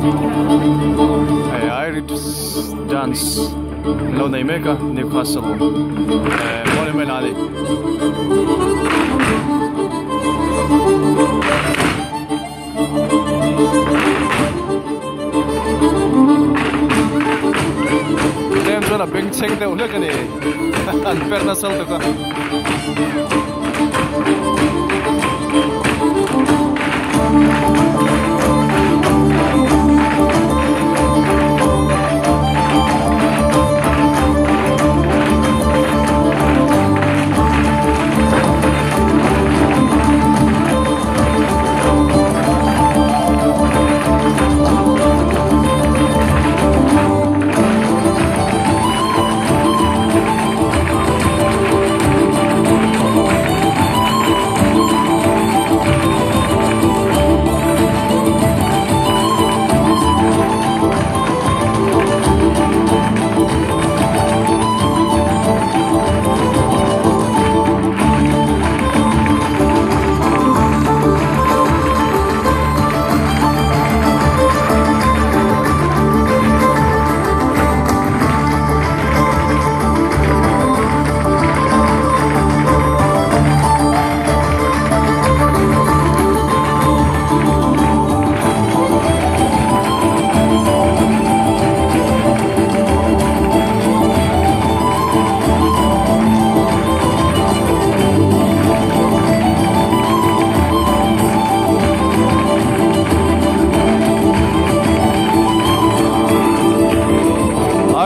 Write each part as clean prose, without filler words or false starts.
Hei Irish dance an lo nei mek a Newcastle eh monument ah a ni. Tlem chuan a bengchheng deuh hlek a ni an per nasa lutuk a.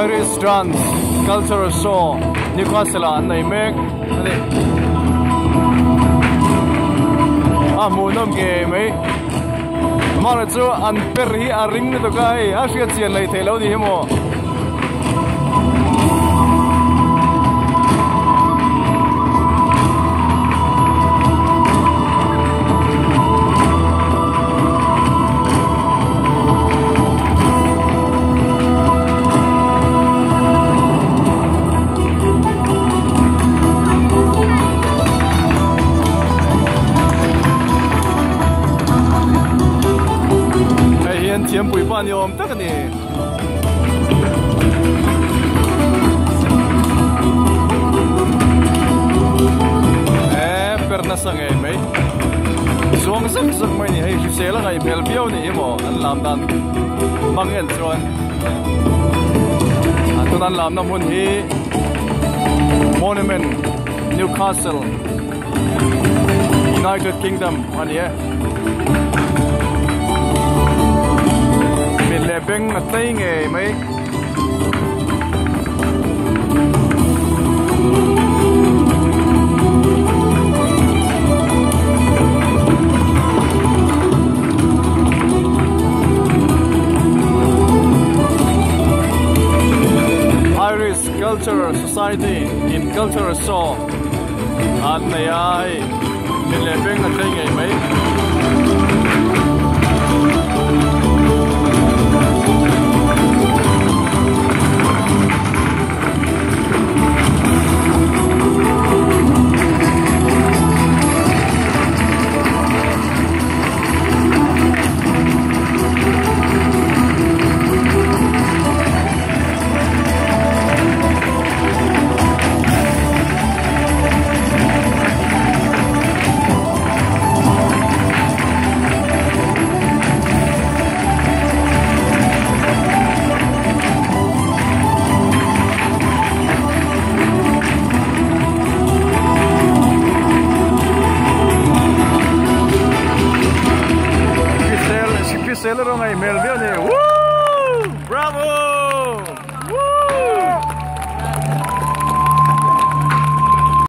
Irish Dance Cultural Show Newcastle ah an nei mek a ni. A hmuhnawm ngei mai. Amah chu an per hi a ring lutuk a hei a hriat chian lei theih loh ni hi maw. Hei hi an thiampui pa ni awm tak a ni. Eee per nasa ngei mai zuang zak zak mai a ni hei hrisel a ngaih hmel viau a ni hi maw an lam dan hmang en chuan a tuna an lamna hmun hi Monument Newcastle United Kingdom a ni e. Mit leh beng a tlei ngei mai. Irish Cultural Society in Cultural Show an nei a hei mit leh beng a tlei ngei mai. Hrisel erawh ngaih hmel viau.